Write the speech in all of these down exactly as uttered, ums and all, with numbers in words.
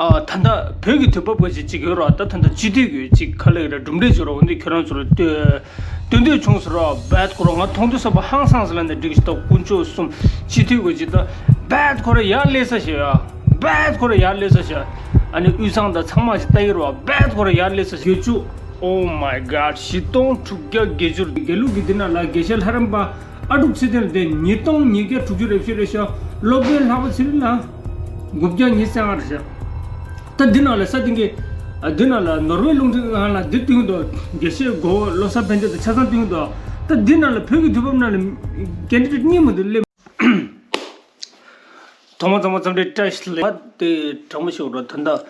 ཨ་ད་ལྟ་བོད་ཀྱི་དུས་བབ་ག་ཅིག་ཅིག་ཡོད་ར། ད་ད་ལྟ་སྤྱི་འཐུས་ཀྱི་ཅིག་ག་ལ་ཡོད་ར། གྲུབ་འབྲས་ཅིག་ར། འོན་ཏེ་ཁྱོད་རང་ཚོར་ལྟོས་ལྟོས་འདོད་བྱུང་ཟེར་ར། རྦད་ཁོ་ར་ང་མཐོང་དུས་ཙམ་པ་ཧང་སངས་ཟེར་ལབ་ནས་འགྲིག་གི་ཞིག་ད་དཀོན་མཆོག་གསུམ། སྤྱི་འཐུས་ག་ཅིག་ད་རྦད་ཁོ་ར་ཡར་སླེབས་ས་ཞིག་ཡ། རྦད་ཁོ་ར་ཡར་སླེབས་ས་ཞིག་ཨ་ནི་དབུས་གཙང་ད་ཚང་མ་ཅིག་ལྟ་གི་ར། རྦད་ཁོ་ར་ཡར་སླེབས་ས་ཞིག་བརྒྱད་ཅུ། Oh my God། བཞི་སྟོང་དྲུག་བརྒྱ་བརྒྱད་ཅུ། དགེ་ལུགས་ཀྱི་འདི་ན་ལ་དགེ་བཤེས་ལྷ་རམས་པ་ཨ་ཀྲུག་ཚེ་བརྟན་ལ་དེ་ཉིས་སྟོང་ཉིས་བརྒྱ་དྲུག་ཅུ་རེ་བཞི་རེད་ཤག་སློབ་དཔོན་ལྷག་པ་ཚེ་རིང་ལ་དགུ་བརྒྱ་ཉི་ཤུ་རྩ་ལྔ་རེད་ཤག་ད་འདི་ནང་ལ་ས་སྟེང་གི་ཨ་འདི་ནང་ལ་ནོར་ཝེ་རླུང་འཕྲིན་ཁང་ལ་འདི་བསྟུན་འདུག་དགེ་བཤེས་མགོ་བོ་བློ་བཟང་ཕན་བདེ་དང་ཆ་ཚང་བསྟུན་འདུག་ད་འདི་ནང་ལ་བོད་ཀྱི་དུས་བབ་ནང་ལ་ཀེན་ཌི་ཌེ་ཊི་གཉིས་མ་གཏོགས་སླེབས། ཐོག་མ་ཚང་མ་འཚམས་འདྲི་བཀྲ་ཤིས་བདེ་ལེགས། དེ་དྲང་མོ་ཞུ་རོགས། ད་ལྟ་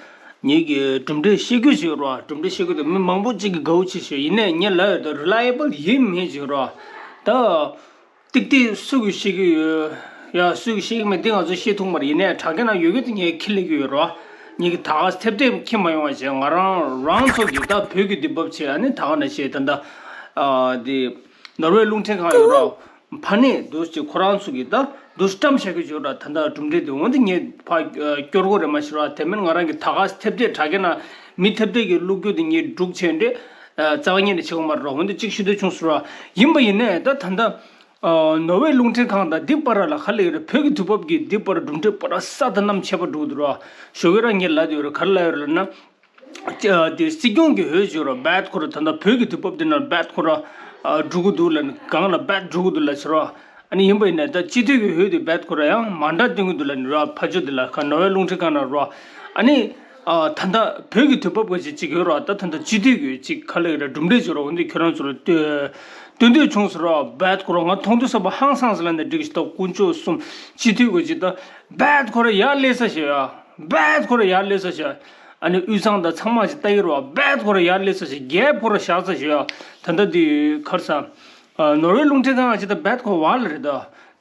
ངེད་ཀྱི་གྲུབ་འབྲས་བཤད་རྒྱུ་ཞིག་ཡོད་རོགས། གྲུབ་འབྲས་བཤད་རྒྱུ་དེ་མི་མང་པོ་གཅིག་གིས་དགའ་བོ་བྱེད་ཞོར་ཡིན་ནའི་ངས་ལབ་ཡོད་ད། རི་ལ་ཡེ་བལ་ཡིན་མིན་ཞིག་རོགས། ད་ཏིག་ཏིག་སུ་གིས་བཤད་ཀྱི་ཡོད་ཡ། སུ་གིས་བཤད་ཀྱི་མེད་དེ་ང་ཚོ་བཤད་ཐུབ་མ་རེད། ཡིན་ནའི་དྲ་རྒྱ་ནང་ཡོད་རྒྱུ་དེ་ངས་ཁས་ལེན་གྱི་ཡོད་རོགས། ངེད་ཀྱི་ད་ག་ཐེབས་ཐེབས་ཁྱེར་མ་ཡོང་བ་བྱས། ང་རང་རང་ཚོ་གི་ད་བོད་ཀྱི་དུས་བབ་བྱས། ཨ་ནི་ད་ག་ནང་བཞིན་ད་ལྟ་ཨ་དེ་ནོར་ཝེ་རླུང་འཕྲིན་ཁང་ཡོད་རོགས། ཕ་ནས་འདུག་ཅིག་ཁོ་རང་ཚོ་གིས་ད་འདུག་བཀྲམ་བཞག་གི་ཡོད་ར། ད་ལྟ་གྲུབ་འབྲས་དེ་འོན་ཏེ་ངས་ཕར་སྐྱོར་དགོས་རེད་མ་གཞི་ར། དེ་མིན་ང་རང་གི་ད་ག་ཐེབས་ཐེབས་དྲ་རྒྱ་ནང་མི་ཐེབས་ཐེབས་ཀྱི་བླུག་རྒྱུ་དེ་ངས་སྒྲུག་བྱས་འདྲེ་རྩ་བ་ཉིད་ནས་བྱེད་དགོས་མ་རེད་ར། འོན་ཏེ་གཅིག་ཞུ་འདོད་བྱུང་སོང་ར། ཡིན་པ་ཡིན་ནའི་ད་ད་ལྟ་ནོར་ཝེ་རླུང་འཕྲིན་ཁང་དང་འདི་བར་ལ་ག་ལ་ཡོད་ར། བོད་ཀྱི་དུས་བབ་ཀྱི་འདི་བར་གྲུབ་འབྲས་བར་ས་དང་གནམ་ཁྱད་པར་འགྲོ་གི་འདུག་ར། ཞོགས་ཀས་ར་ངས་ལབ་དེ་ཡོད་ར། ག་རེ་ལབ་ཡོད་ར་ལབ་ན། ཨ་དེ་སྲིད་སྐྱོང་གི་འོས་ཅིག་ར་རྦད་ཁོ་ར་ད་ལྟ་བོད་ཀྱི་དུས་བབ་འདི་ནང་རྦད་ཁོ་ར་ཨ་འགྲོ་གི་འདུག་ལབ་ནས་སྒང་ལ་རྦད་འགྲོ་གི་འདུག་ལབ་ཟེར་ར། ཨ་ནི་ཡིན་པ་ཡིན་ནའི་ད་སྤྱི་འཐུས་ཀྱི་འོས་དེ་རྦད་ཁོ་ར་ཡང་མ་འདྲ་སྟོན་གི་འདུག་ལབ་ནས་ར། ཕ་ཇོ་འདི་ལ་ཁ་ནོར་ཝེ་རླུང་འཕྲིན་ཁང་ནང་ར། ཨ་ནི་ཨ་ད་ལྟ་བོད་ཀྱི་དུས་བབ་ག་ཅིག་ཅིག་ཡོད་ར། ད་ད་ལྟ་སྤྱི་འཐུས་ཀྱི་ཅིག་ག་ལ་ཡོད་ར། གྲུབ་འབྲས་ཅིག་ར། འོན་ཏེ་ཁྱོད་རང་ཚོར་ལྟོས་ལྟོས་འདོད་བྱུང་ཟེར་ར། རྦད་ཁོ་ར་ང་མཐོང་དུས་ཙམ་པ་ཧང་སངས་ཟེར་ལབ་ནས་འགྲིག་གི་ཞིག་ད་དཀོན་མཆོག་གསུམ། སྤྱི་འཐུས་ག་ཅིག་ད་རྦད་ཁོ་ར་ཡར་སླེབས་ས་ཞིག་ཡ། རྦད་ཁོ་ར་ཡར་སླེབས་ས་ཞིག་ཨ་ནི་དབུས་གཙང་དང་ཚང་མ་ཞིག་ལྟ་གི་རོགས། རྦད་ཁོ་ར་ཡར་སླེབས་ས་ཞིག་རྒྱལ་ཁོ་ར་བཞག་ས་ཞིག་ཡ། ད་ལྟ་འདི་ཁར་ས་ཨ་ནོར་ཝེ་རླུང་འཕྲིན་ཁང་ཞིག་ད་རྦད་ཁོ་བར་ལ་རེད་ད།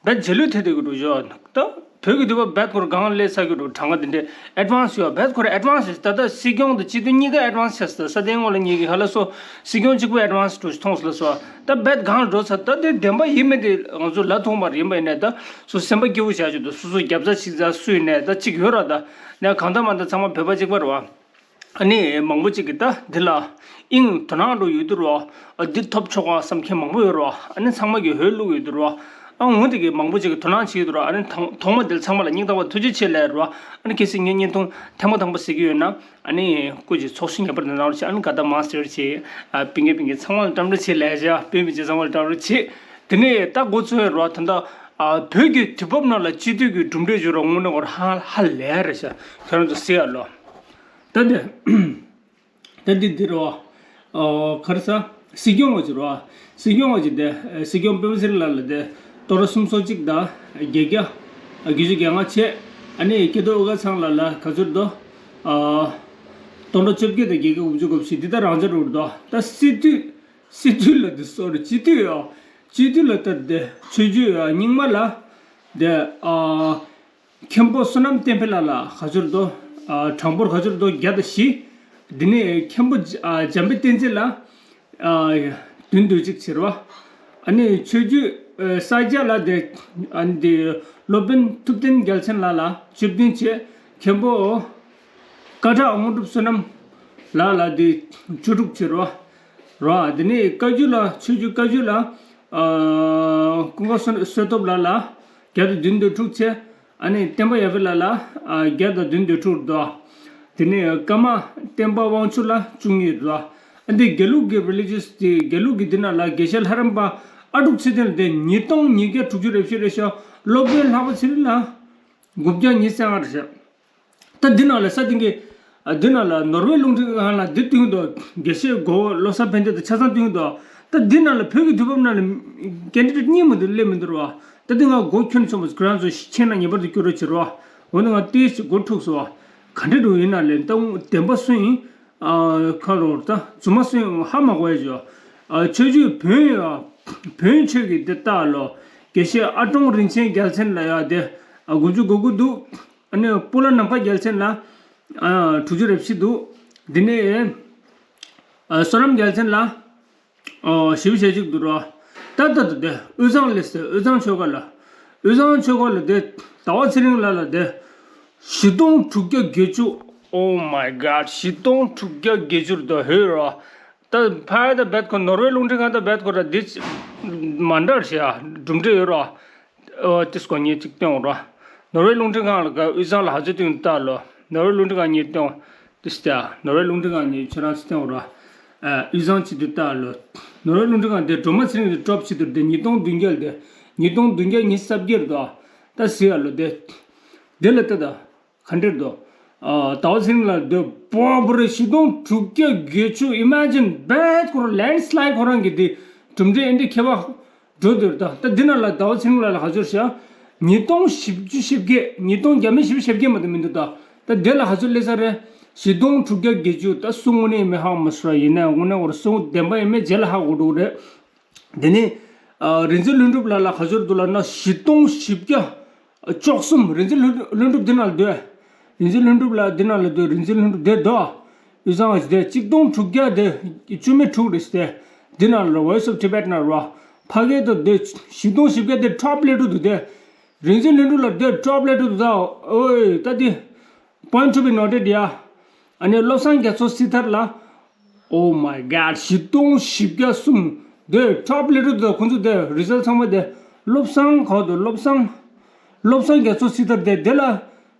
རྦད་རྗེས་ལུས་ཐེབས་བསྡད་གི་འདུག་ཞོ། ད་བོད་ཀྱི་དུས་བབ་རྦད་ཁོ་ར་སྒང་སླེབས་ས་གི་འདུག་གྲངས་ཀ་འདི་འདྲའི་ཨེཌ་ཝན་སི་ཡོད། རྦད་ཁོ་ར་ཨེཌ་ཝན་སི་ཞིག་ད་ལྟ་སྲིད་སྐྱོང་དང་སྤྱི་འཐུས་གཉིས་ཀ་ཨེཌ་ཝན་སི་ཆགས་སོང་། ད་ས་དེའི་སྔོན་ལ་ངེད་ཀྱི་ཧ་ལ་སོ་སྲིད་སྐྱོང་གཅིག་པུ་ཨེཌ་ཝན་སི་འགྲོ་ཞིག་མཐོང་སོང་ལ་སོ། ད་རྦད་སྒང་ལ་འགྲོ་ཚར། ད་དེ་བདེན་པ་ཡིན་མིན་དེ་ང་ཚོ་ལབ་ཐུབ་མ་རེད། ཡིན་པ་ཡིན་ནའི་ད་སོ་སེམས་པ་སྐྱིད་པོ་བྱ་ཆོག་ད། སོ་སོ་རྒྱབ་རྩ་ཆིག་རྩ་སུ་ཡིན་ནའི་ད་གཅིག་ཡོད་ར། ད་ནས་གང་ལྟར་མ་ལྟར་ཚང་མ་བོད་པ་གཅིག་པ་རེད་བ། ཨ་ནི་མང་པོ་ཅིག་གིས་ད་འདི་ལ་དབྱིངས་དོ་སྣང་འགྲོ་ཡོད་དུ་རོ། ཨ་འདི་ཐོབ་ཆོག་ག་བསམ་མཁན་མང་པོ་ཡོད་རོ། ཨ་ནི་ཚང་མ་གིས་འོས་བླུག་ཡོད་དུ་རོ། ཨ་འོན་ཏེ་གི་མང་པོ་ཅིག་གིས་དོ་སྣང་བྱེད་ཡོད་དུ་རོ། ཨ་ནི་ཐོག་ཐོག་མ་འདིར་ཚང་མ་ལ་སྙིང་ཐག་པ་ཐུགས་རྗེ་ཆེ་ལབ་རོ། ཨ་ནི་གལ་སྲིད་ངས་བརྙན་ཐུང་ཐེངས་མ་དང་པོ་གཟིགས་ཀྱི་ཡོད་ན་ཨ་ནི་སྐུ་མཁྱེན་ཚོགས་ཞུགས་ངེས་པར་དུ་གནང་རོགས་བྱེད། ཨ་ནི་དགའ་དང་མང་སེར་བྱེད། ཨ་སྤུན་ཀྱག་སྤུན་ཀྱག་ཚང་མ་ལ་འགྲམ་རོགས་བྱེད་ལབ་བྱ། སྤུན་མི་བྱེད་ཚང་མ་ལ་འགྲམ་རོགས་བྱེད། དེ་ནས་ད་འགོ་ཚུགས་ཡོད་རོ། ད་ལྟ་ཨ་བོད་ཀྱི་དུས་བབ་ནང་ལ་སྤྱི་འཐུས་ཀྱི་གྲུབ་འབྲས་བརྗོད་རོགས་དངོས་གནས་ཁོ་ར་ཧ་ཧ་ལས་རེད་ཤག་ཁྱོད་རང་ཚོ་གཟིགས་ཡ་ལོ། ད་འདི། ད་འདི་འདི་རོ། ཨོ་ག་རེ་ཟ། སྲིད་སྐྱོང་བ་ཅིག་རོ། སྲིད་སྐྱོང་བ་ཅིག་དེ་སྲིད་སྐྱོང་སྤེན་པ་ཚེ་རིང་ལགས་ལ་དེ་སྟོང་ཕྲག་སུམ་སོ་གཅིག་དང་བརྒྱད་བརྒྱ། བརྒྱད་ཅུ་གྱ་ལྔ་བྱས། ཨ་ནི་སྐྱིད་སྡུག་དབུ་དཀར་ཚང་ལགས་ལ་ག་ཚོད་འདུག་ཨ་སྟོང་ཕྲག་བཅོ་བརྒྱད་དང་བརྒྱད་བརྒྱ་དགུ་བཅུ་གོ་བཞི་འདི་ད་རང་འཇགས་རུ་འདུག་ད་སྲིད་དུས་སྲིད་དུས་ལ་འདི་སོ་རེ་སྤྱི་དུས་ཡོ། སྤྱི་དུས་ལ་ད་དེ་ཆོས་བརྒྱུད་ཡོ་རྙིང་མ་ལ་དེ་ཨ། མཁན་པོ་བསོད་ནམས་བསྟན་འཕེལ་ལགས་ལ་ག་ཚོད་འདུག་ཨ་གྲངས་འབོར་ག་ཚོད་འདུག་བརྒྱ་དང་བཞི། འདི་ནས་མཁན་པོ་ཨ་འཇམ་དཔལ་བསྟན་འཛིན་ལ་ཨ་བདུན་དོན་གཅིག་ཟེར་བ། ཨ་ནི་ཆོས་བརྒྱུད་ཨ་ས་སྐྱ་ལ་དེ་ཨ་ནི་དེ་སློབ་དཔོན་ཐུབ་བསྟན་རྒྱལ་མཚན་ལགས་ལ་བཅུ་བདུན་བྱས། མཁན་པོ་སྐད་གྲགས་དངོས་གྲུབ་བསོད་ནམས་ལགས་ལ་དེ་བཅུ་དྲུག་ཟེར་བ། རོ། དེ་ནས་བཀའ་བརྒྱུད་ལ་ཆོས་བརྒྱུད་བཀའ་བརྒྱུད་ལ་ཨ་ཀུན་དགའ་བསོད་བསོད་སྟོབས་ལགས་ལ་བརྒྱ་དང་བདུན་དོན་དྲུག་བྱས། ཨ་ནི་བསྟན་པ་ཡར་འཕེལ་ལགས་ལ་ཨ་བརྒྱ་དང་བདུན་དོན་དྲུག་འདུག་དེ་ནས་ཀརྨ་བསྟན་པ་དབང་ཕྱུག་ལ་བཅུ་གཉིས་འདུག་ཨ་འདི་དགེ་ལུགས་ཀྱི་རི་ལི་ཇི་ཡས་དེ་དགེ་ལུགས་ཀྱི་འདི་ནང་ལ་དགེ་བཤེས་ལྷ་རམས་པ་ཨ་ཀྲུག་ཚེ་བརྟན་ལ་དེ་ཉིས་སྟོང་ཉིས་བརྒྱ་དྲུག་ཅུ་རེ་བཞི་རེ་ཤོག་སློབ་དཔོན་ལྷག་པ་ཚེ་རིང་ལ་དགུ་བརྒྱ་ཉི་ཤུ་རྩ་ལྔ་རེ་ཤོག་ད་འདི་ནང་ལ་ས་སྟེང་གི་ཨ་འདི་ནང་ལ་ནོར་ཝེ་རླུང་འཕྲིན་ཁང་ལ་འདི་བསྟུན་འདུག་དགེ་བཤེས་མགོ་བོ་བློ་བཟང་ཕན་བདེ་དང་ཆ་ཚང་བསྟུན་འདུག་ད་འདི་ནང་ལ་བོད་ཀྱི་དུས་བབ་ནང་ལ་ཀེན་ཌི་ཌེ་ཊི་གཉིས་མ་གཏོགས་སླེབས་མི་འདུག་ར་བ། ད་འདི་ང་མགོ་ཁྱོན་ཆུང་བ་ཁྱོད་རང་ཚོ་མཁྱེན་ན་ངེས་པར་དུ་སྐྱོར་རོགས་བྱེད་རོགས། འོ་ན་ང་ཏོག་ཙམ་མགོ་འཁྲུགས་སོང་བ། ག་འདྲ་འགྲོ་ཡིན་ན་ལས་ད་བདེན་པ་སུ་ཡིན། ཨ་ཁ་རོ་ད་རྫུན་མ་སུ་ཡིན་ཧ་མ་གོ་ཡ་བྱོས། ཨ་ཆོས་བརྒྱུད་བོན་ཡ་བོན་ཆོས་ཀྱི་འདི་ལྟ་ལོ། དགེ་བཤེས་ཨ་ཀྲོང་རིན་ཆེན་རྒྱལ་མཚན་ལ་ཡ་དེ་ཨ་དགུ་བཅུ་གོ་དགུ་འདུག་ཨ་ནི་སྤོ་ལོ་ནམ་མཁའ་རྒྱལ་མཚན་ལ་ཨ་དྲུག་ཅུ་རེ་བཞི་འདུག་འདི་ནས་ཨ་བསོད་ནམས་རྒྱལ་མཚན་ལ་ཨ་བཞི་བཅུ་ཞེ་གཅིག་འདུག་ར། ད་ད་ད་དེ་དབུས་གཙང་ལས་ཟེར་དབུས་གཙང་ཆོལ་ཁ་ལ་དབུས་གཙང་ཆོལ་ཁ་ལ་དེ་ཟླ་བ་ཚེ་རིང་ལགས་ལ་དེ་བཞི་སྟོང་དྲུག་བརྒྱ་བརྒྱད་ཅུ་ Oh my god, བཞི་སྟོང་དྲུག་བརྒྱ་བརྒྱད་ཅུ་དང་ཧོས་ར། ད་ཕ་ཡ་ད་བེད་ཁོ་ནོར་ཝེ་རླུང་འཕྲིན་ཁང་ད་བེད་ཁོ་ར་འདི་མ་འདྲ་ཞེ་ཡ་གྲུབ་འབྲས་ཡོད་ར། ཨོ་ཏིས་གོ་ངས་ཅིག་སྟོན་འོང་ར། ནོར་ཝེ་རླུང་འཕྲིན་ཁང་ལ་ག་དབུས་གཙང་ལ་ཧ་ཅོ་སྟོན་ལྟ་ལོ། ནོར་ཝེ་རླུང་འཕྲིན་ཁང་ངས་སྟོན་ཏིས་ཏ་ནོར་ཝེ་རླུང་འཕྲིན་ཁང་ངས་ཁྱོད་རང་སྟོན་འོང་ར། དབུས་གཙང་ཅིག་ཏུ་ལྟ་ལོ། ནོར་ཝེ་རླུང་འཕྲིན་ཁང་དེ་སྒྲོལ་མ་ཚེ་རིང་དེ་ཀྲོབ་ཅིག་ཏུ་དེ་ཉིས་སྟོང་བདུན་བརྒྱ་ལ་དེ་ཉིས་སྟོང་བདུན་བརྒྱ་ཉི་ཤུ་རྩ་བརྒྱད་དོ། ད་ཟི་ཡ་ལོ་དེ། དེ་ལ་ལྟ་ད། ག་འདྲེར་འདུག་ཟླ་བ་ཚེ་རིང་ལགས་འདོད་པོ་པོ་རེ་བཞི་སྟོང་དྲུག་བརྒྱ་བརྒྱད་ཅུ་imagine bad ཁོ་རང་landslide ཁོ་རང་གི་དེ་གྲུབ་འབྲས་ཨེ་འདྲ་ཁྱད་པར་འགྲོ་འདོད་ད་ད་འདི་ན་ལ་ཟླ་བ་ཚེ་རིང་ལགས་ལ་ཧ་ཅོར་ཤ། ཉིས་སྟོང་བཞི་བཅུ་ཞེ་བརྒྱད་ཉིས་སྟོང་བརྒྱ་མེད་བཞི་བཅུ་ཞེ་བརྒྱད་མ་གཏོགས་མི་འདུག་ད་ད་དེ་ལ་ཧ་ཅོར་སླེབས་ས་རེད། བཞི་སྟོང་དྲུག་བརྒྱ་བརྒྱད་ཅུ་ད་སུ་དངོས་གནས་མེད་ཧ་མ་སུ་ར་ཡིན་ན་དངོས་གནས་ཁོ་རང་སུ་བདེན་པ་ཡིན་མེད་རྗེས་ལ་ཧ་གོ་འགྲོ་གི་རེད། དེ་ནས་རིག་འཛིན་ལྷུན་གྲུབ་ལགས་ལ་ཧ་ཅོར་འདུག་ལ་ན་བཞི་སྟོང་བཞི་བརྒྱ། བཅུ་གསུམ། རིག་འཛིན་ལྷུན་ལྷུན་གྲུབ་འདི་ན་ལ་སྡོད། རིག་འཛིན་ལྷུན་གྲུབ་ལགས་འདི་ན་ལ་སྡོད། རིག་འཛིན་ལྷུན་གྲུབ་དེ་སྡོད། དབུས་གཙང་བ་ཞིག་དེ་གཅིག་སྟོང་དྲུག་བརྒྱ་དེ་བཅུ་མེད་དྲུག་རེད་ཞིག་དེ། འདི་ན་ལ་Voice of Tibet ན་རོ། ཕ་གི་དུ་སྡོད། བཞི་སྟོང་བཞི་བརྒྱ་དེ་ཀྲོབ་སླེབས་འགྲོ་འདུག་དེ། རིག་འཛིན་ལྷུན་གྲུབ་ལགས་དེ་ཀྲོབ་སླེབས་འགྲོ་འདུག་ད། ཨོའི་ད་དེ། Point to be noted ཡ། ཨ་ནི་བློ་བཟང་རྒྱ་མཚོ་སྲི་ཐར་ལ། Oh my god བཞི་སྟོང་བཞི་བརྒྱ་གསུམ། དེ་ཀྲོབ་སླེབས་འགྲོ་འདུག་ཁོང་ཚོ་དེ་རི་ཛལ་ཚང་མ་དེ། བློ་བཟང་ག་དུ་བློ་བཟང་། བློ་བཟང་རྒྱ་མཚོ་སྲི་ཐར་དེ་དེ་ལ།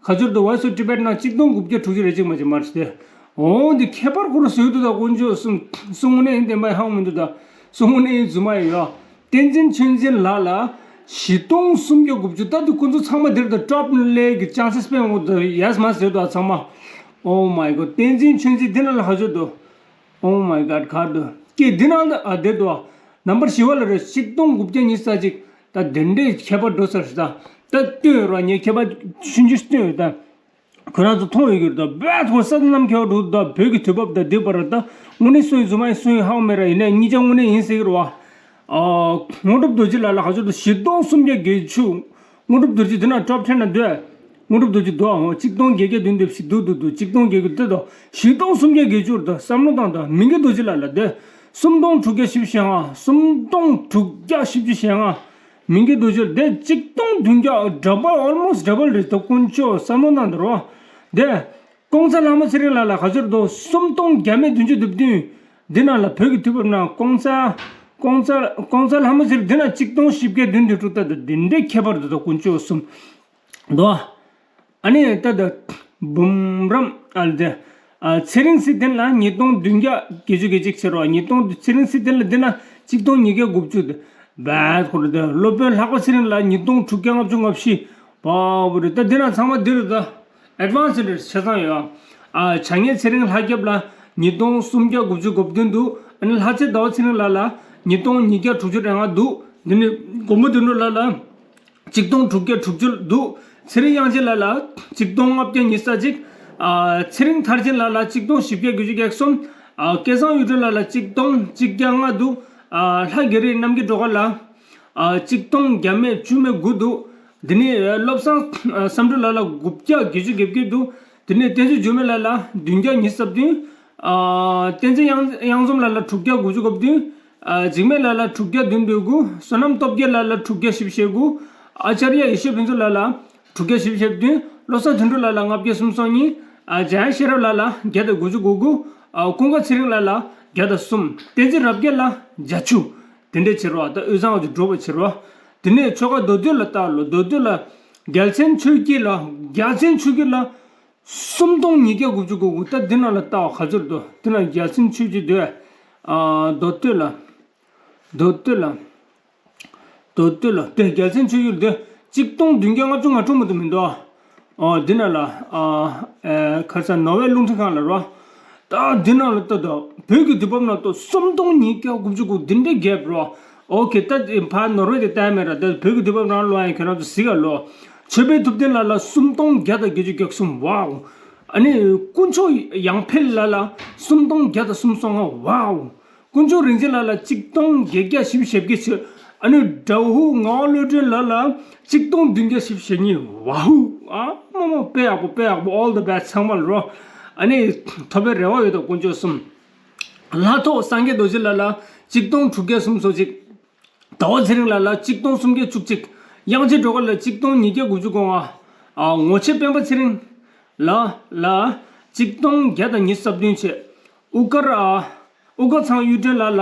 ཁ་ཅོར་དུ་Voice of Tibet ན་གཅིག་སྟོང་དགུ་བརྒྱ་དྲུག་ཅུ་རེ་གཅིག་མ་གཅིག་མར་སྟེ། འོང་འདི་ཁྱད་པར་ཁོ་ར་བཟོས་འདུག་ད་དཀོན་མཆོག་གསུམ། གསུང་ངོ་ནས་ཡིན་བདེན་པ་ཧང་མི་འདུག་ད། གསུང་ངོ་ནས་ཡིན་རྫུན་མ་ཡོད་ཡ། བསྟན་འཛིན་ཆོས་འཛིན་ལགས་ལ། བཞི་སྟོང་སུམ་བརྒྱ་དགུ་བཅུ་ད་དུ་ཁོ་ཚོ་ཚང་མ་འདིར་དུ་ཀྲོབ་སླེབས་ཀྱི་ཅང་སེ་སྤེན་འོང་དུ་ཡས་མ་ཟེར་དུ་ཚང་མ། Oh my god བསྟན་འཛིན་ཆོས་འཛིན་འདི་ན་ལ་ཧ་ཅོ་དུ། Oh my god གར་དུ། ཀྱེ་འདི་ན་ལ་ཨ་དེ་དུ། ནམ་བར་ཞི་བ་ལ་རེ་གཅིག་སྟོང་དགུ་བརྒྱ་ཉི་ཤུ་རྩ་གཅིག་ད་དེ་འདྲའི་ཁྱད་པར་འགྲོ་ས་རེད་ད། ད་ལྟོས་རོགས་ངས་ཁྱད་པར་ཆུང་ཆུང་ལྟོས་ཡོད་ད། ཁོ་རང་ཚོ་མཐོང་ཡོད་ཀྱི་རེད་ད། བས་ཁོ་ས་ད་ནམ་ཁྱེར་འགྲོ་ད་བོད་ཀྱི་དུས་བབ་ད་འདི་བར་ད། དངོས་གནས་སུ་ཡིན་རྫུན་མ་ཡིན་སུ་ཡིན་ཧ་གོ་མེད་ར་ཡིན་ནའི་གཉིས་ཆ་དངོས་གནས་ཡིན་ཟེར་གྱི་རེད་བ། ཨ། དངོས་གྲུབ་རྡོ་རྗེ་ལགས་ལ་ཧ་ཅོ་ད་བཞི་སྟོང་སུམ་བརྒྱ་བརྒྱད་ཅུ། དངོས་གྲུབ་རྡོ་རྗེ་འདི་ན་ཀྲོབ་ཁྲེན་ན་འདོད། དངོས་གྲུབ་རྡོ་རྗེ་འདུག་ཨ་ཧོ་གཅིག་སྟོང་བརྒྱད་བརྒྱ་བདུན་བདུན་བཞི་འདུག་འདུག་འདུག་གཅིག་སྟོང་བརྒྱད་བརྒྱ་དེ་དོ། བཞི་སྟོང་སུམ་བརྒྱ་བརྒྱད་ཅུ་རེད་ད་བསམ་བློ་བཏང་ད་མི་དགེ་རྡོ་རྗེ་ལགས་ལ་དེ། སུམ་སྟོང་དྲུག་བརྒྱ་བཞི་བཅུ་ཞེ་ལྔ། སུམ་སྟོང་དྲུག་བརྒྱ་བཞི་བཅུ་ཞེ་ལྔ། མི་དགེ་རྡོ་རྗེ་དེ་གཅིག་སྟོང་བདུན་བརྒྱ་double almost double རེད་ད་དཀོན་མཆོག་བསམ་བློ་བཏང་ད་རོ། དེ། ཀོང་ཚ་ལྷ་མོ་ཚེ་རིང་ལགས་ལ་ཧ་ཅོར་དུ་སུམ་སྟོང་བརྒྱ་མེད་བདུན་ཅུ་དོན་བདུན། འདི་ན་ལ་བོད་ཀྱི་དུས་བབ་ནང་ཀོང་ཚ། ཀོང་ཚ། ཀོང་ཚ་ལྷ་མོ་ཚེ་རིང་འདི་ན་གཅིག་སྟོང་བཞི་བརྒྱ་བདུན་ཅུ་དྲུག་ད་དུ་འདི་འདྲའི་ཁྱད་པར་འདུག་ད་དཀོན་མཆོག་གསུམ། དོ། ཨ་ནི་ད་ད། འབུམ་རམས་ཨ་ལ་དེ། ཨ་ཚེ་རིང་སྲིད་ལྡན་ལ་ཉིས་སྟོང་བདུན་བརྒྱ་བརྒྱད་ཅུ་གྱ་གཅིག་ཟེར་བ་ཉིས་སྟོང་ཚེ་རིང་སྲིད་ལྡན་ལ་འདི་ན་གཅིག་སྟོང་ཉིས་བརྒྱ་དགུ་བཅུ་དེ། བས་ཁོ་ར་དེ་སློབ་དཔོན་ལྷག་པ་ཚེ་རིང་ལ་ཉིས་སྟོང་དྲུག་བརྒྱ་ལྔ་བཅུ་ང་བཞི། པ་བུ་རེད་ད་འདི་ན་ཚང་མ་འདི་རེད་ད། Advance རེད་ཆ་ཚང་ཡོད། ཨ་བྱ་ངན་ཚེ་རིང་ལྷ་སྐྱབས་ལ་ཉིས་སྟོང་སུམ་བརྒྱ་དགུ་བཅུ་གོ་བདུན་འདུག་ཨ་ནི་ལྷ་རྩེ་ཟླ་བ་ཚེ་རིང་ལགས་ལ་ཉིས་སྟོང་ཉིས་བརྒྱ་དྲུག་ཅུ་རེ་ལྔ་འདུག་འདི་ནི་མགོན་པོ་དོན་གྲུབ་ལགས་ལ་གཅིག་སྟོང་དྲུག་བརྒྱ་དྲུག་ཅུ་འདུག་ཚེ་རིང་དབྱངས་ཅན་ལགས་ལ་གཅིག་སྟོང་ལྔ་བརྒྱ་ཉི་ཤུ་རྩ་གཅིག་ཨ་ཚེ་རིང་མཐར་ཕྱིན་ལགས་ལ་གཅིག་སྟོང་བཞི་བརྒྱ་དགུ་བཅུ་གྱ་གསུམ། ཨ་སྐལ་བཟང་གཡུ་སྒྲོན་ལགས་ལ་གཅིག་སྟོང་གཅིག་བརྒྱ་ལྔ་འདུག་ཨ་ལྷ་རྒྱ་རི་རྣམ་རྒྱལ་སྒྲོལ་དཀར་ལ། ཨ་གཅིག་སྟོང་བརྒྱ་མེད་བཅུ་མེད་དགུ་འདུག་དེ་ནས་བློ་བཟང་བསམ་གྲུབ་ལགས་ལ་དགུ་བརྒྱ་བརྒྱད་ཅུ་གྱ་བརྒྱད་འདུག་དེ་ནས་བསྟན་འཛིན་འགྱུར་མེད་ལགས་ལ་བདུན་བརྒྱ་ཉི་ཤུ་རྩ་བདུན། ཨ་བསྟན་འཛིན་གཡང་གཡང་འཛོམས་ལགས་ལ་དྲུག་བརྒྱ་དགུ་བཅུ་གོ་བདུན། ཨ་འཇིགས་མེད་ལགས་ལ་དྲུག་བརྒྱ་བདུན་བདུན་དགུ། བསོད་ནམས་སྟོབས་རྒྱལ་ལགས་ལ་དྲུག་བརྒྱ་བཞི་བཅུ་ཞེ་དགུ། ཨ་ཅར་ཡ་ཡེ་ཤེས་ཕུན་ཚོགས་ལགས་ལ་དྲུག་བརྒྱ་བཞི་བཅུ་ཞེ་བདུན། བློ་བཟང་དོན་གྲུབ་ལགས་ལ་ལྔ་བརྒྱ་སུམ་ཅུ་སོ་གཉིས། ཨ་འཇམ་དབྱངས་ཤེས་རབ་ལགས་ལ་བརྒྱ་དང་དགུ་བཅུ་གོ་དགུ། ཨ་ཀུན་དགའ་ཚེ་རིང་ལགས་ལ་བརྒྱ་དང་གསུམ། བསྟན་འཛིན་རབ་རྒྱས་ལ་བརྒྱད་ཅུ། དེ་འདྲས་བྱེད་རོགས། ད་དབུས་གཙང་བ་ཅིག་འགྲོ་བ་བྱེད་རོགས། དེ་ནས་ཆོལ་ཁ་མདོ་སྟོད་ལ་བལྟ་ལོ། མདོ་སྟོད་ལ་རྒྱལ་མཚན་ཆོས་སྐྱིད་ལ། རྒྱལ་མཚན་ཆོས་སྐྱིད་ལ་སུམ་སྟོང་ཉིས་བརྒྱ་དགུ་བཅུ་གོ་དགུ། ད་འདི་ན་ལ་བལྟ་བ་ག་ཚོད་འདུག་འདི་ན་རྒྱལ་མཚན་ཆོས་སྐྱིད་འདུག་ཨ་མདོ་སྟོད་ལ། མདོ་སྟོད་ལ། མདོ་སྟོད་ལ་དེ་རྒྱལ་མཚན་ཆོས་སྐྱིད་འདི་གཅིག་སྟོང་བདུན་བརྒྱ་ལྔ་བཅུ་ང་དྲུག་མ་གཏོགས་མི་འདུག་ཨ་འདི་ན་ལ་ཨ་ཨེ་ཁ་སང་ནོར་ཝེ་རླུང་འཕྲིན་ཁང་ལ་རོ། ད་འདི་ན་ལ་ལྟ་དང་བོད་ཀྱི་དུས་བབ་ནང་ལྟ་སུམ་སྟོང་ཉིས་བརྒྱ་དགུ་བཅུ་གོ་དགུ་འདི་འདྲའི་གེབ་རོ། ཨོ་ཁེ་ད་ཕར་ནོར་ཝེ་དེ་བལྟས་མེད་ར། ད་བོད་ཀྱི་དུས་བབ་ནང་ལོ་ཡང་ཁྱོད་རང་ཚོ་གཟིགས་ཨ་ལོ། ཆོས་འཕེལ་ཐུབ་བསྟན་ལགས་ལ་སུམ་སྟོང་བརྒྱ་དང་བརྒྱད་ཅུ་གྱ་གསུམ། ཝའོ། ཨ་ནི་དཀོན་མཆོག་ཡང་འཕེལ་ལགས་ལ་སུམ་སྟོང་བརྒྱ་དང་སུམ་ཅུ་སོ་ལྔ། ཝའོ། དཀོན་མཆོག་རིན་ཆེན་ལགས་ལ་གཅིག་སྟོང་བརྒྱད་བརྒྱ་བཞི་བཅུ་ཞེ་བརྒྱད་ཆོད། ཨ་ནི་ཌའུ་ཧུ་ངག་དབང་བློ་གྲོས་ལགས་ལ་གཅིག་སྟོང་བདུན་བརྒྱ་བཞི་བཅུ་ཞེ་གཉིས། ཝའོ། ཨ་མ་མ་དཔེ་ཡག་པོ་དཔེ་ཡག་པོ། All the best ཚང་མ་ལ་རོ། ཨ་ནི་ཐོབ་པའི་རེ་བ་ཡོད་དོ་དཀོན་མཆོག་གསུམ། ལྷ་ཐོག་སངས་རྒྱས་རྡོ་རྗེ་ལགས་ལ་གཅིག་སྟོང་དྲུག་བརྒྱ་སུམ་ཅུ་སོ་གཅིག་ཟླ་བ་ཚེ་རིང་ལགས་ལ་གཅིག་སྟོང་སུམ་བརྒྱ་བཅུ་གཅིག་དབྱངས་ཅན་སྒྲོལ་དཀར་ལ་གཅིག་སྟོང་ཉིས་བརྒྱ་དགུ་བཅུ་གོ་ལྔ། ཨ་ངོ་ཆེ་སྤེན་པ་ཚེ་རིང་ལགས་ལ་ གཅིག་སྟོང་བརྒྱ་དང་ཉི་ཤུ་རྩ་བདུན་བྱས། དབུ་དཀར་ཨ། དབུ་དཀར་ཚང་གཡུ་སྒྲོན་ལགས་ལ་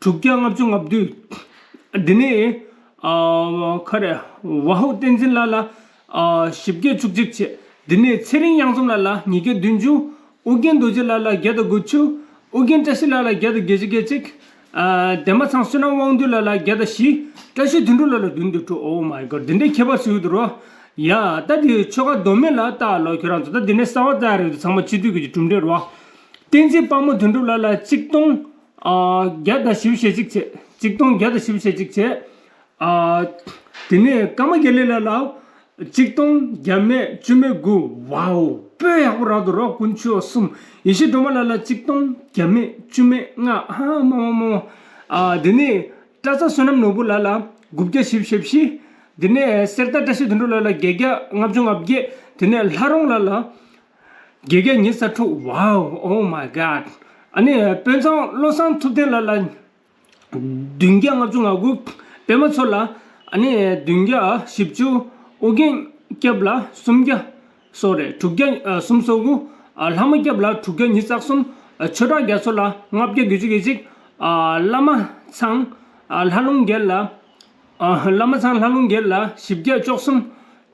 དྲུག་བརྒྱ་ལྔ་བཅུ་ང་བདུན། འདི་ནས་ཨ། ཁ་རེ་ཝ་ཧུ་བསྟན་འཛིན་ལགས་ལ་ཨ། བཞི་བརྒྱ་བཅུ་གཅིག་བྱས། འདི་ནས་ཚེ་རིང་གཡང་འཛོམས་ལགས་ལ་ཉིས་བརྒྱ་བདུན་ཅུ། ཨུ་རྒྱན་རྡོ་རྗེ་ལགས་ལ་བརྒྱ་དང་དགུ་བཅུ། ཨུ་རྒྱན་བཀྲ་ཤིས་ལགས་ལ་བརྒྱ་དང་བརྒྱད་ཅུ་གྱ་གཅིག། ཨ། འདན་མ་ཚང་བསོད་ནམས་དབང་འདུས་ལགས་ལ་བརྒྱ་དང་བཞི། བཀྲ་ཤིས་དོན་གྲུབ་ལགས་ལ་བདུན་དང་དྲུག Oh my god འདི་འདྲའི་ཁྱད་པར་ཞིག་ཡོད་དོ་རོ། ཡ་ད་འདི་ཆོལ་ཁ་མདོ་སྨད་ལ་ལྟ་ལོ། ཁྱོད་རང་ཚོ་ད་འདི་ནས་གསར་པ་བཙལ་རེད་འདུག་ཚང་མ་སྤྱི་འཐུས་ཀྱི་གྲུབ་འབྲས་རོ། བསྟན་འཛིན་དཔལ་མོ་དོན་གྲུབ་ལགས་ལ་གཅིག་སྟོང་ཨ། བརྒྱ་དང་བཞི་བཅུ་ཞེ་གཅིག་བྱས། གཅིག་སྟོང་བརྒྱ་དང་བཞི་བཅུ་ཞེ་གཅིག་བྱས། ཨ། དེ་ནས་ཀརྨ་དགེ་ལེགས་ལགས་ལ་གཅིག་སྟོང་བརྒྱ་མེད་བཅུ་མེད་དགུ། ཝའོ། དཔེ་ཡག་པོ་རག་འདུག་རོགས་ཀུན་ཆོས་གསུམ། ཡེ་ཤེས་སྒྲོལ་མ་ལགས་ལ་གཅིག་སྟོང་བརྒྱ་མེད་བཅུ་མེད་ལྔ། ཨ་མ་མ་མ་མ། ཨ། དེ་ནས་བཀྲ་ཚ་བསོད་ནམས་ནོར་བུ་ལགས་ལ་དགུ་བརྒྱ་བཞི་བཅུ་ཞེ་བཞི། དེ་ནས་གསེར་རྟ་བཀྲ་ཤིས་དོན་གྲུབ་ལགས་ལ་བརྒྱད་བརྒྱ་ལྔ་བཅུ་ང་བརྒྱད། དེ་ནས་ལྷ་རོང་ལགས་ལ་བརྒྱད་བརྒྱ་ཉི་ཤུ་རྩ་དྲུག Wow Oh my god ཨ་ནི་དཔོན་ཚང་བློ་བཟང་ཐུབ་བསྟན་ལགས་ལ་བདུན་བརྒྱ་ལྔ་བཅུ་ང་དགུ། པད་མ་མཚོ་ལགས་ཨ་ནི་བདུན་བརྒྱ་བཞི་བཅུ། ཨོ་རྒྱན་སྐྱབས་ལགས་སུམ་བརྒྱ། སོ་རེད་དྲུག་བརྒྱ་ཨ་སུམ་སོ་དགུ། ཨ་ལྷ་མོ་སྐྱབས་ལགས་དྲུག་བརྒྱ་ཉི་ཤུ་རྩ་གསུམ། ཨ་ཆོས་གྲགས་རྒྱ་མཚོ་ལགས་ལྔ་བརྒྱ་དགུ་བཅུ་གྱ་གཅིག། ཨ་བླ་མ་ཚང་ཨ་ལྷ་ལུང་རྒྱལ་ལགས། ཨ་བླ་མ་ཚང་ལྷ་ལུང་རྒྱལ་ལགས་བཞི་བརྒྱ་བཅུ་གསུམ།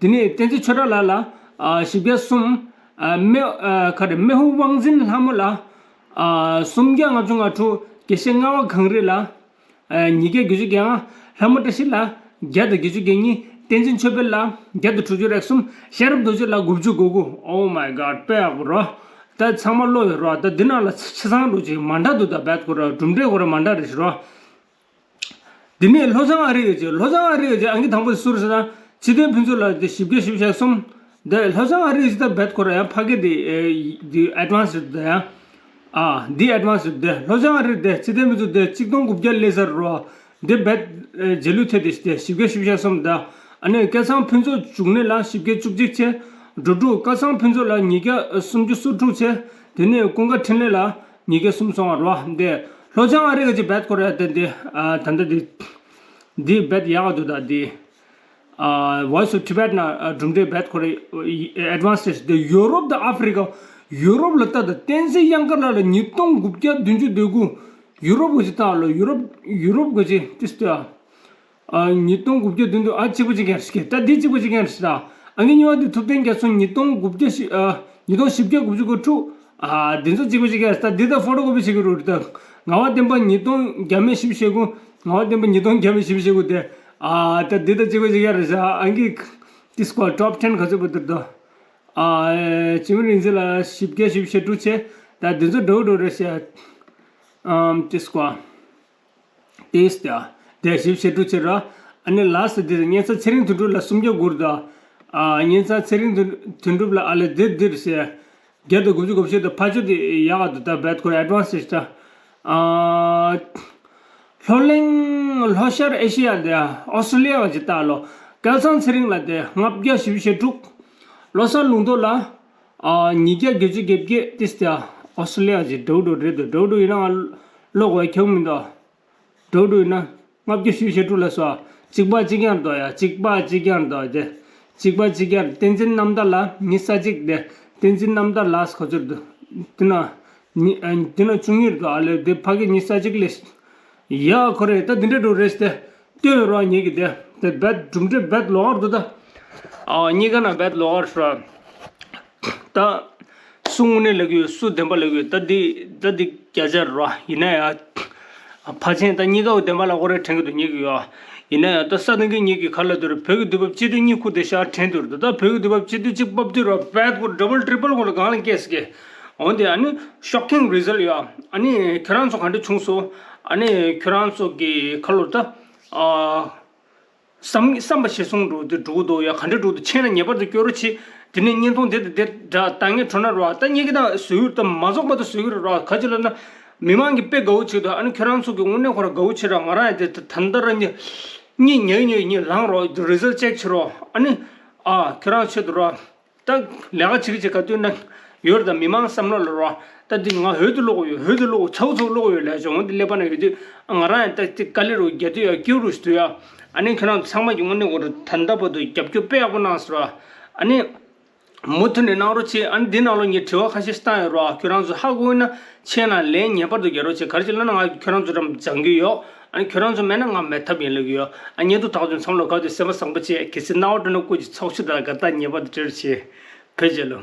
དེ་ནས་བསྟན་འཛིན་ཆོས་གྲགས་ལགས་ལ་ཨ་བཞི་བརྒྱ་གསུམ། ཨ་སྨེ་ཨ་ག་རེ་སྨེ་ཧུ་དབང་འཛིན་ལྷ་མོ་ལ་ཨ་སུམ་བརྒྱ་ལྔ་བཅུ་ང་དྲུག། དགེ་བཤེས་རྔ་བ་གངས་རི་ལགས་ཨ་ཉིས་བརྒྱ་དགུ་བཅུ་གྱ་ལྔ། ལྷ་མོ་བཀྲ་ཤིས་ལགས་བརྒྱ་དང་དགུ་བཅུ་གྱ་གཉིས། བསྟན་འཛིན་ཆོས་འཕེལ་ལགས་བརྒྱ་དང་དྲུག་ཅུ་རེ་གསུམ། ཤེས་རབ་རྡོ་རྗེ་ལགས་དགུ་བཅུ་གོ་དགུ། Oh my god དཔེ་ཡག་པོ་རོ། ད་ཚང་མ་བློ་ཡོད་རོ། ད་འདི་ནང་ལ་ཆ་ཆ་ཚང་འགྲོ་ཅིག་མ་འདྲ་འདུག་ད་བེད་ཁོ་ར་གྲུབ་འབྲས་ཁོ་ར་མ་འདྲ་རེད་ཤི་རོ། འདི་ནས་ལྷོ་བྱང་ཨ་རི་ཡོད་ཅེ། ལྷོ་བྱང་ཨ་རི་ཡོད་ཅེ། ཨང་ཀི་དང་པོ་སུ་རེད་ཟེར་ན་ཚེ་བརྟན་ཕུན་ཚོགས་ལགས་དེ་བཞི་བརྒྱ་བཞི་བཅུ་ཞེ་གསུམ། འདི་ལྷོ་བྱང་ཨ་རི་ཡོད་ཅེ། ད་བེད་ཁོ་ར་ཡང་ཕ་གི་དེ་ཨེ་དེ་ཨེ་ཌི་ཝན་སི་རེད་ད་ཡང་། ཨ་འདི་ཨེ་ཌི་ཝན་སི་རེད་དེ། ལྷོ་བྱང་ཨ་རི་དེ་ཚེ་བརྟན་ཕུན་ཚོགས་དེ་གཅིག་སྟོང་དགུ་བརྒྱ་སླེབས་ཚར་རོ། འདི་བེད་རྗེས་ལུས་ཐེབས་དེ་དེ་བཞི་བརྒྱ་བཞི་བཅུ་ཞེ་གསུམ་ད། ཨ་ནི་སྐལ་བཟང་ཕུན་ཚོགས་འབྱུང་གནས་ལགས་བཞི་བརྒྱ་བཅུ་གཅིག་བྱས། འགྲོ་དྲུག་སྐལ་བཟང་ཕུན་ཚོགས་ལགས་ཉིས་བརྒྱ་སུམ་ཅུ་སོ་དྲུག་བྱས། དེ་ནས་ཀུན་དགའ་འཕྲིན་ལས་ལགས་ཉིས་བརྒྱ་གསུམ་སོང་བ་རེད་བ། འདི་ལྷོ་བྱང་ཨ་རི་ག་ཅིག་བེད་ཁོ་རེ་ཡ་དེ་འདི་ཨ་ད་ལྟ་འདི་འདི་བེད་ཡག་ག་འདུག་ད་འདི་ཨ་Voice of Tibet ན་ཨ་གྲུབ་འབྲས་བེད་ཁོ་རེ་ཨེ་ཌི་ཝན་སི་འདི་ཡུ་རོབ་དང་ཨ་ཧྥི་རི་ཀ། ཡུ་རོབ་ལ་ལྟ་ད་བསྟན་འཛིན་གཡང་དཀར་ལགས་ལ་ཉིས་སྟོང་དགུ་བརྒྱ་བདུན་ཅུ་དོན་དགུ། ཡུ་རོབ་ག་ཅིག་ལྟ་ལོ། ཡུ་རོབ་ཡུ་རོབ་ག་ཅིག་ཏིས་ཏི་ཨ། ཨ་ཉིས་སྟོང་དགུ་བརྒྱ་བདུན་ཅུ། ཨ་གཅིག་པ་གཅིག་རྐྱང་རེད་ཤག་ད་འདི་གཅིག་པ་གཅིག་རྐྱང་རེད་ཤག་ད་ཨ་ནི་གཉིས་པ་འདི་ཐུབ་བསྟན་རྒྱ་མཚོ་ཉིས་སྟོང་དགུ་བརྒྱ་བཞི་ཨ་ཉིས་སྟོང་བཞི་བརྒྱ་དགུ་བཅུ་གོ་དྲུག་ཨ་འདི་ཚོ་གཅིག་པ་གཅིག་རྐྱང་རེད། ད་འདི་ད་ཕོ་ཊོ་ཀོ་པི་བྱེད་ཀྱི་རེད། ད་ངག་དབང་བསྟན་པ་ཉིས་སྟོང་བརྒྱ་མེད་བཞི་བཅུ་ཞེ་དགུ། ངག་དབང་བསྟན་པ་ཉིས་སྟོང་བརྒྱ་མེད་བཞི་བཅུ་ཞེ་དགུ་དེ། ཨ་ད་འདི་ད་གཅིག་པ་གཅིག་རྐྱང་རེད་ཤག་ཨ་ནི་ཏིས་ཀོ་ཊོབ་ཊེན་ག་ཚོད་པ་འདིར་ད། ཨ་འཆི་མེད་རིག་འཛིན་ལགས་བཞི་བརྒྱ་བཞི་བཅུ་ཞེ་དྲུག་བྱས། ད་འདི་ཚོ་འདྲ་བོ་འདྲ་བོ་རེད་ཤག་ཨམ་ཏིས་ཀོ། ཏིས་ཏི་ཨ། དེ་བཞི་བཅུ་ཞེ་དྲུག་བྱས་ར། ཨ་ནི་ལ་སི་ཏི་དེ་སྙན་ཚ་ཚེ་རིང་དོན་གྲུབ་ལ་སུམ་བརྒྱ་དགུ་རེད་ད། ཨ་སྙན་ཚ་ཚེ་རིང་དོན་དོན་གྲུབ་ལ་ཨ་ལེ་འདིར་འདིར་ཟེར། བརྒྱ་དང་དགུ་བཅུ་གོ་བཞི་དང་ཕ་ཆོས་དེ་ཡག་ག་འདུག་ད་བེད་ཁོ་རེ་ཨེ་ཌི་ཝན་སི་ཞིག་ད། ཨ་ལྷོ་གླིང་ལྷོ་ཤར་ཨེ་ཤི་ཡ་དེ་ཨོ་སི་ཊྲེ་ལི་ཡ་ག་ཅིག་ལྟ་ལོ། སྐལ་བཟང་ཚེ་རིང་ལགས་དེ་ལྔ་བརྒྱ་བཞི་བཅུ་ཞེ་དྲུག་བློ་བཟང་ལུང་རྟོགས་ལགས་ཨ་ཉིས་བརྒྱ་བརྒྱད་ཅུ་གྱ་བརྒྱད་ཏིས་ཏི་ཨ། ཨོ་སི་ཊྲེ་ལི་ཡ་ག་ཅིག་འདྲ་བོ་འདྲ་བོ་རེད་འདུག་འདྲ་བོ་འདྲ་བོ་ཡིན་ན་ང་ཀློག་པ་ཁྱོན་མི་འདུག་འགྲོ་འགྲོ་ཡིན་ན་ལྔ་བརྒྱ་བཞི་བཅུ་ཞེ་དྲུག་ལ་སོ། གཅིག་པ་གཅིག་རྐྱང་རེད་དོ་ཡ། གཅིག་པ་གཅིག་རྐྱང་རེད་དོ་དེ། གཅིག་པ་གཅིག་རྐྱང་རེད། བསྟན་འཛིན་རྣམ་དག་ལགས་ཉི་ཤུ་རྩ་གཅིག་དེ། བསྟན་འཛིན་རྣམ་དག་ལགས་ག་ཚོད་འདུག་དེ་ན་ཉི་ཨ་དེ་ན་བཅུ་གཉིས་རེད་དོ་ཨ་ལེ། དེ་ཕ་གི་ཉི་ཤུ་རྩ་གཅིག་ལས་ཡ་ཁོ་རེ་ད་འདི་འདྲ་འགྲོ་རེད་དེ། ལྟོས་རོགས་ངེད་ཀྱི་དེ་དེ་བེད་གྲུབ་འབྲས་བེད་ལོག་རེད་དོ་ད། ཨ་གཉིས་ཀ་ན་བེད་ལོག་རེད་ཤག་ད་སུ་དངོས་གནས་ལབ་ཀྱི་ཡོད། སུ་བདེན་པ་ལབ་ཀྱི་ཡོད། ད་འདི་ད་འདི་བརྒྱ་ཆ་རེད་བ། ཡིན་ན་ཡང་ཕལ་ཆེར་ད་གཉིས་ཀ་བདེན་པ་ལབ་ཀྱི་རེད་དྲན་གྱི་འདུག་ཉེས་ཀྱི་ཡོད། ཡིན་ན་ཡང་ད་ས་དང་གི་ཉེས་ཀྱི་ག་ལ་འདུག་རེད། བོད་ཀྱི་དུས་བབ་སྤྱི་འཐུས་གཉིས་ཁུ་དེ་ཤར་དྲན་འདུག་རེད། ད་བོད་ཀྱི་དུས་བབ་སྤྱི་འཐུས་གཅིག་ཕབ་དུས་ར་བེད་ཀོ་ཌབ་བལ་ཊི་རི་པལ་ཀོ་ལ་གང་ལ་སྐྱེས་སི་ཀྱི། འོན་ཏེ་ཨ་ནི་ཤོག་ཀིང་རི་ཛལ་ཡོད། ཨ་ནི་ཁྱོད་རང་ཚོ་ག་འདྲ་བྱུང་སོང་། ཨ་ནི་ཁྱོད་རང་ཚོ་གི་ཁ་ལོ་ད་ཨ། བསམ་བསམ་པ་ཞེ་སོང་འགྲོ་དུས་འགྲོ་གི་འདུག་ཡ། ག་འདྲ་འགྲོ་དུས་ཆེ་ན་ངེས་པར་དུ་སྐྱོ་རོ་ཆེ། དེ་ནས་བརྙན་ཐུང་དེ་དང་དེ་འདྲ་ལྟ་ངན་འཕྲོ་ན་རོ། ད་ངེད་ཀྱི་ད་བཟོ་ཡུལ་ད་མ་རྫོགས་པ་ད་བཟོ་གི་རེད་རོ། ག་ཅི་ལབ་ན་མི་མང་གིས་དཔེ་དགའ་བོ་བྱེད་འདུག་ཨ་ནི་ཁྱོད་རང་ཚོ་གི་དངོས་གནས་ཁོ་ར་དགའ་བོ་བྱེད་ར། ང་རང་ཡང་དེ་ད་ད་ལྟ་ར་གཉིད་གཉིད་ཉལ་ཉལ་གཉིད་ལངས་རོ། རི་ཛལ་ཅེག་བྱེད་རོ། ཨ་ནི་ཨ་ཁྱོད་རང་ཆེད་དུ་རོ། ད་ལས་ཀ་བྱེད་ཀྱི་བྱེད་ག་དུས་ན་ཡོད་རེད། ད་མི་མང་བསམ་བློ་ལ་རོ། ད་འདི་ང་ཧོད་དུ་ཀློག་ཡོད། ཧོད་དུ་ཀློག་ཚ་བོ་ཚ་བོ་ཀློག་ཡོད་ལས་བྱུང་། འོན་ཏེ་ཀླད་པ་ན་ཡོད་དུས་ང་རང་ཡང་ད་དེ་དཀའ་ལས་རུ་རྒྱག་དུས་ཡ་སྐྱིད་རུ་ཞིག་དུས་ཡ། ཨ་ནི་ཁྱོད་རང་ཚང་མ་གི་དངོས་གནས་ཀོ་རུ་ད་ལྟ་བར་དུ་རྒྱབ་སྐྱོར་དཔེ་ཡག་པོ་གནང་ཟེར་བ། ཨ་ནི་ མུ་མཐུད་ནས་གནང་རོགས་བྱེད། ཨ་ནི་འདི་ནང་ལོགས་ངས་དྲི་བ་ཁ་ཤས་ཤིག་བཏང་ཡོད་རོགས། ཁྱོད་རང་ཚོ་ཧ་གོ་ཡོད་ན་མཆན་ནང་ལན་ངེས་པར་དུ་རྒྱག་རོགས་བྱེད། ག་རེ་བྱས་ལབ་ན་ང་ཁྱོད་རང་ཚོ་འགྲམ་སྦྱང་གི་ཡོད། ཨ་ནི་ཁྱོད་རང་ཚོ་མེད་ན་ང་མེད་ཐབས་ཡིན་ལབ་ཀྱི་ཡོད། ཨ་ཉེ་དུ་དག་ཅུང་མཚམས་ལ་ག་དུས་སེམས་པ་བཟང་པོ་བྱེད། གལ་སྲིད་སྣང་བ་འགྲོ་ན་སྐུ་མཁྱེན་ཚོགས་ཞུགས་དང་དགའ་རྟགས་ངེས་པར་དུ་སྤྲོད་རོགས་བྱེད། བོད་རྒྱལ་ལོ།